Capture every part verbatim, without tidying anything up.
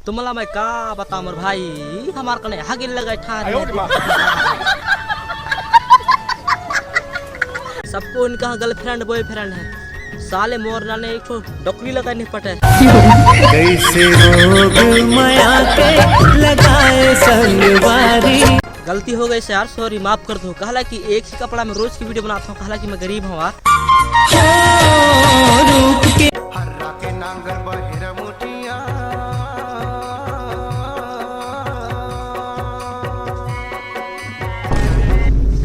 तुमला मैं का बता मोर भाई, हमार कने हगिल लगे ठान है। सबको इनका गर्लफ्रेंड बॉयफ्रेंड है, साले मोर नाने एक ठो डोकरी लगा नहीं पटे। कैसे रोग माया के लगाए संगवारी। गलती हो गई से यार, सॉरी, माफ कर दो। कहला कि एक ही कपड़ा में रोज की वीडियो बनाता हूँ, कहला कि मैं गरीब हूँ यार। हर्रा के नांगर बहेरा मुठिया।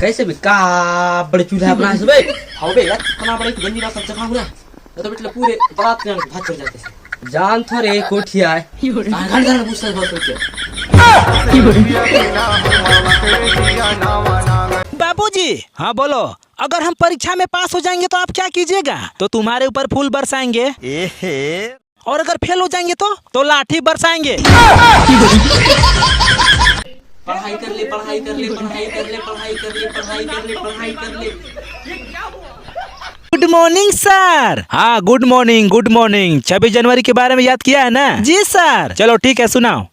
कैसे भी का बड़े चूल्हा बना है बे? हाउ बे यार, इतना बड़ा एक गंदी बात सब जगह हुआ। तो बेटले पूरे बारात में भात चढ़ जाते हैं। जान था रे कोठिया है। कहाँ घर जाना पूछता है बहुत सोच के। बाबूजी। हाँ, बोलो। अगर हम परीक्षा में पास हो जाएंगे तो आप क्या कीजिएगा? तो तुम्हारे ऊपर फूल बरसाएंगे। एहे। और अगर फेल हो जाएंगे तो तो लाठी बरसाएंगे। पढ़ाई कर ले, पढ़ाई कर ले, पढ़ाई कर ले, पढ़ाई कर ले, पढ़ाई कर ले, पढ़ाई कर ले। गुड मॉर्निंग सर। हाँ, गुड मॉर्निंग, गुड मॉर्निंग। छब्बीस जनवरी के बारे में याद किया है ना? जी सर। चलो ठीक है, सुनाओ।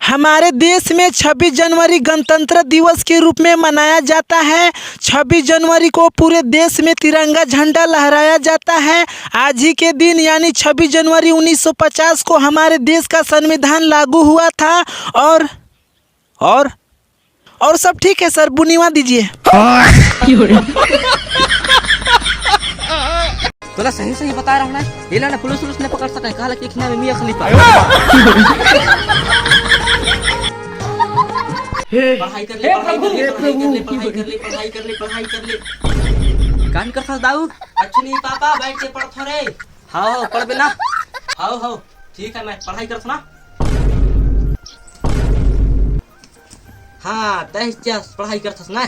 हमारे देश में छब्बीस जनवरी गणतंत्र दिवस के रूप में मनाया जाता है। छब्बीस जनवरी को पूरे देश में तिरंगा झंडा लहराया जाता है। आज ही के दिन यानी छब्बीस जनवरी उन्नीस सौ पचास को हमारे देश का संविधान लागू हुआ था। और और और सब ठीक है सर, बुनिवा दीजिए। तोला सही सही बता रहा हूँ ना, ये ना पुलिस उलिस नहीं पकड़ सके, कहा कि एक नाम मियाँ खलीफा। पढ़ाई कर ले, पढ़ाई कर ले, पढ़ाई कर ले, पढ़ाई कर ले, पढ़ाई कर ले, पढ़ाई कर ले। कान कर फंस दाऊ। अच्छी नहीं पापा, बैठ के पढ़ थोड़े। हाँ हो, पढ़ बे ना। हाँ हो, ठीक है, मैं पढ़ाई करत ना। हाँ, तैं क्या पढ़ाई करथस ना?